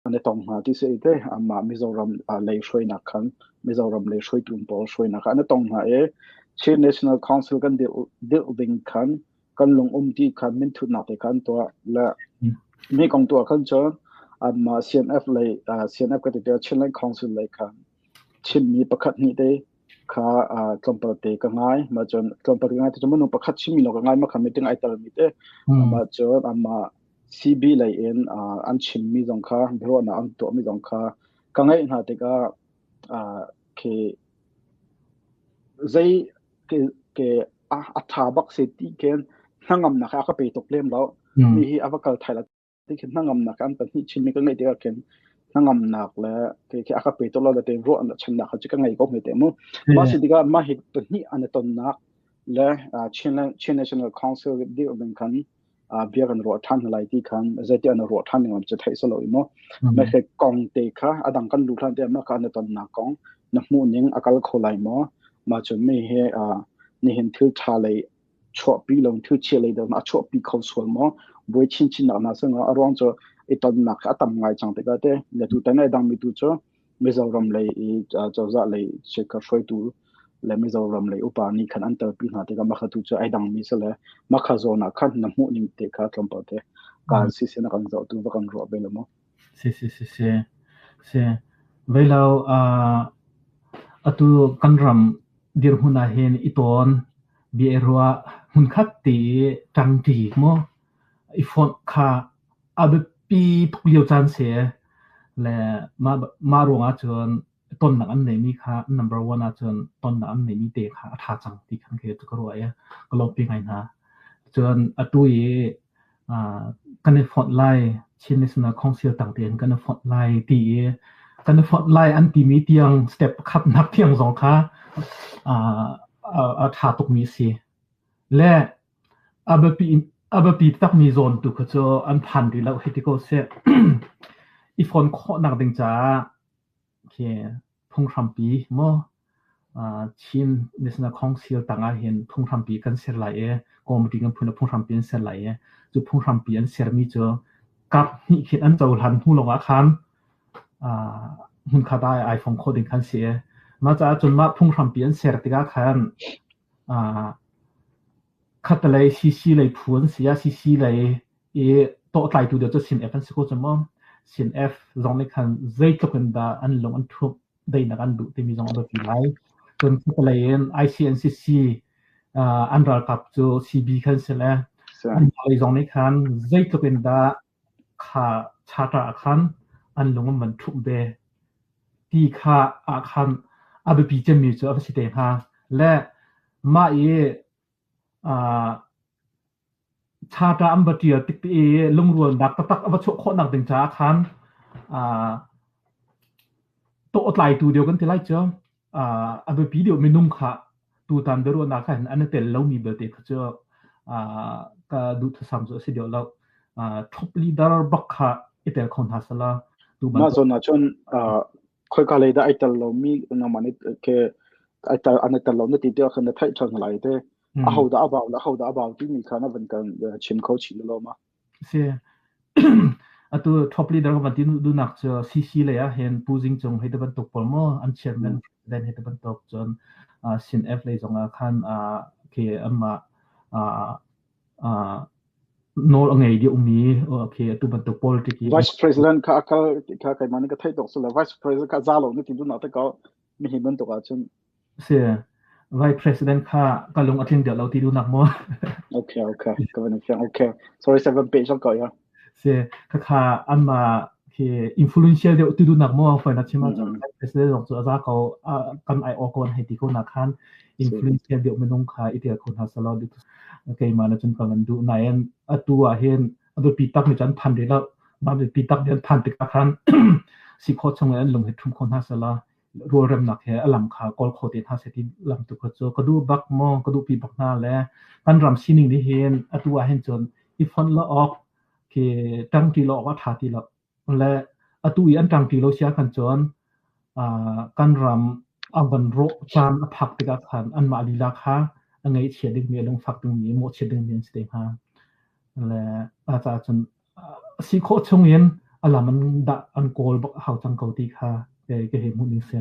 An i tong hna ti si te amah Mizoram lei hruainak khan Mizoram lei hruaitu pawl hruainak kha an i tong hna i Chin National Council kan dirh ding khan kan lung um ti khan minthutnak te khan tuah le mi kong tuah khan cun anmah CNF lei CNF ka ti te Chinland Council lei khan chimmi pakhat hnih te kha tlawmpal te ka ngai ma cun tlawmpal te ngai te cun minung pakhat chimmi lawng ka ngai ma kha meeting ai tel mi te ma cun amah CB lei in an chimmi zong kha biaruahnak an tuahmi zong kha ka ngaih hna tikah khi zei ke ke a ṭha bak si ti khin hnangamnak a ka pe tuk lem lo. Mi hi a va kal thai la ti khin hnangamnak an pahnih chimmi ka ngeih tikah khin hnangamnak le ke khi a ka pe tuk lo le te ruah channak kha cu ka ngei ko hme te mu. Mah si tikah mah hi pahnih an i tonnak le Chin Chin National Council dirh ding khan bia kan ruah ṭhan hna lai ti khan zeiti an ruah ṭhan ning cu theih si lo i mu mah hi kong te kha a dang kan luh hlan te mah kha na tonnak kong na hmuh ning a kal kho lai maw mah cun mi hi nihin thil ṭha lei chuahpi lo thil chia lei deuh a chuahpi kho sual maw buai chinchin nak na singa a ruang cu i tonnak a tam ngai cang tikah te le tu tan ai dang mi tu cu Mizoram lei i cozah lei chekhar hruaitu le Mizoram lei upa nih khan an telpi hna tikah mah kha tu cu ai dangmi si le mah kha zawn ah khan na hmuh ning te kha tlawmpal te kaan si sin a kan zohtu va kan ruah ve lo maw? Si si si si si veilo atu kan ram dirhmun ah hin i tawn bia i ruah hmunkhat ti i ṭangṭi maw i fonh kha a biapi tuk lio caan si le mah mah ruangah cun tonnak an neihmi kha number one ahcun tonnak an neihmi te kha a ṭha cang ti khan kei cu ka ruah i ka lawmhpi ngai hna. Cun atu i kan i fonh lai Chin National Council tang tein kan i fonh lai ti i kan i fonh lai an timi tiang step pakhatnak tiang zong kha a ṭha tukmi a si. Le A biapi a biapi takmi zawn tu kha cu an phan rih lo hei ti ko seh. I fon khawhnak ding caah khi phunghrampi maw Chin National Council tangah hin phunghrampi kan ser lai i committee kan phun ah phunghrampi an ser lai i cu phunghrampi an sermi cu kap hnih khin an cohlan hnu lawngah khan hmunkhat ah ai fong khawh ding khan si. Mah caah cun mah phunghrampi an ser tikah khan Khatlei CC lei phu an si ah CC lei i tawhtlaitu deuh cu CNF an si ko cu mu. CNF zong nih khan zeitluk in dah an lung an ṭhumh, daihnak an duh timi zong a biapi lai. Cun khatlei in ICNCC an ralkap cu CB khan si le anmah lei zong nih khan zeitluk in dah kha charter ah khan an lung an van ṭhumh ve ti kha ah khan a biapi cemmi cu a va si te hnga. Le mah i charter an va ṭial tik i lungrualnak taktak a va chuah khawhnak ding caah khan tawhtlaitu deuh kan ti lai cu. A biapi deuh minung kha tutan biaruahnak ah hin an i tel lomi belte kha cu ka duhthusam cu a si deuh lo. Top leader bak kha i tel kho hna sala tu Mah zawn ah cun khoika lei dah ai tel lomi nangmah nih ke ai tel an i tel lo na ti tiah khan na theih ṭhan lai te. Aho dah a bau le aho dah a bau timi kha na van kan chim kho chin lo ma? Si. Atu top leader ka van ti duhnak cu CC lei ah hin Pu Zing Cung hei ti bantuk pawl maw an chairman president hei ti bantuk cun Sin F lei zong ah khan khi anmah nawl a ngei deuhmi khi atu bantuk politic i Vice President kha akal kha keimah nih ka theih tuk sila Vice President kha za lo na ti duhnak te ko mihi bantuk ahcun Si. Vice President kha ka lung a tling deuh lo ti duhnak maw? Okay, okay. Ka van fiang. Okay. Sorry, seven page ko ya. Si, khakha anmah khi influential deuh ti duhnak maw foi na chim ahcun Vice President zong cu a za ko kan ai aw ko an hei ti ko na khan influential deuh minung kha i tel kho hna selaw keimah na cun ka van duh nain atu ah hin a biapi tak mi cu an phan rih lo mah biapi tak mi an phan tikah khan si khawh chung in an lung hi ṭhum kho hna selaw rualremnak he a lam kha kawl kho te hna seh ti lam tu kha cu ka duh bak maw ka duhpi bak hna le kan ram sining nih hin atu ah hin cun i fonh lo awk khi ṭangṭi lo awk a ṭha ti lo le atu i an ṭangṭi lo sia khan cun kan ram a van rawh caan a phak tikah khan anmah lila kha a ngaihchia dingmi a lungfak dingmi mawhchiat dingmi an si te hnga le a caah cun si khawh chung in A lam an dah an kawl bak hau cang ko ti kha ka hei hmuh ning si.